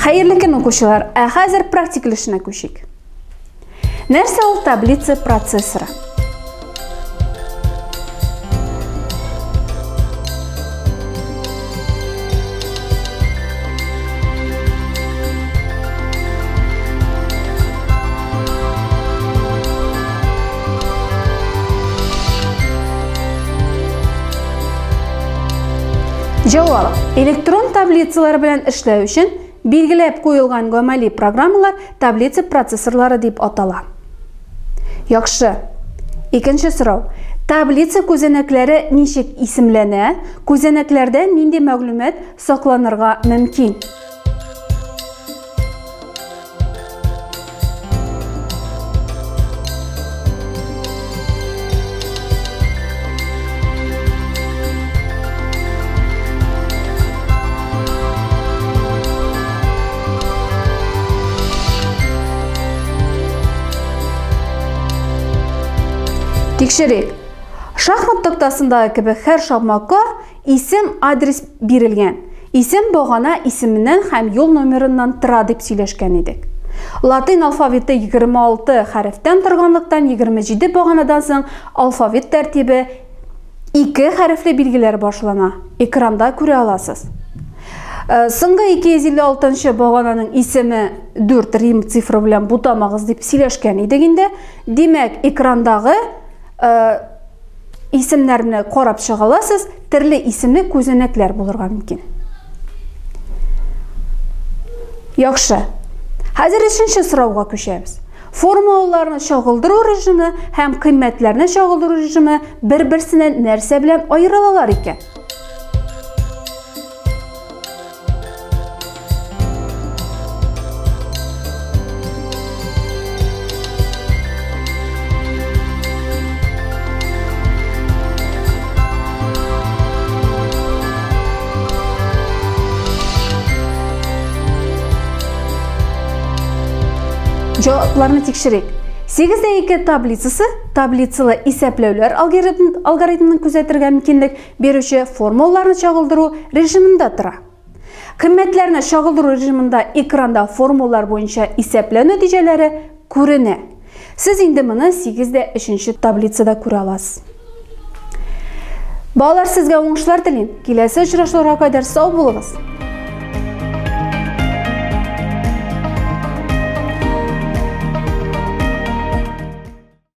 Хәерле көн, укучылар! Ә хәзер практик өлешенә күчик. Нәрсә ул таблица процессоры? Җавап. Электрон таблицалар белән эшләү өчен билгеләп куелган гамәли программалар таблица процессорлары дип атала. Яхшы. Икенче сорау. Таблица күзәнәкләре ничек исемләнә? Күзәнәкләрдә нинди мәгълүмат сакланырга мөмкин? Тикшерик. Шахмат тактасындагы кебек һәр шахматка Исем, адрес бирелгән. Исем багана исеменнән һәм юл номерыннан тора дип сөйләшкән идек. Латин алфавиты 26 хәрефтән торганлыктан 27 баганадан соң алфавит тәртибе ике хәрефле билгеләр башлана. Экранда күрә аласыз. Э, соңгы 256 багананың исеме 4 рим цифры белән бутамагыз дип сөйләшкән идек инде. Димәк, экрандагы э, Исемнәрне карап чыга аласыз, төрле исемле күзәнәкләр булырга мөмкин. Яхшы. Хәзер өченче сорауга күчәбез. Формулаларны чагылдыру режимы һәм кыйммәтләрне чагылдыру режимы бер-берсеннән нәрсә белән аерылалар икән? Җавапларны тикшерик. 8 2 таблицасы таблицалы исәпләүләр алгоритмын күзәтергә мөмкинлек бирүче формулаларны чагылдыру режимында тора. Кыйммәтләрне чагылдыру режимында экранда формулалар буенча исәпләү нәтиҗәләре күренә. Сез инде моны 8 дә 3 таблицада күрә аласыз. Балалар, сезгә уңышлар телим. Киләсе очрашуларга кадәр сау булыгыз.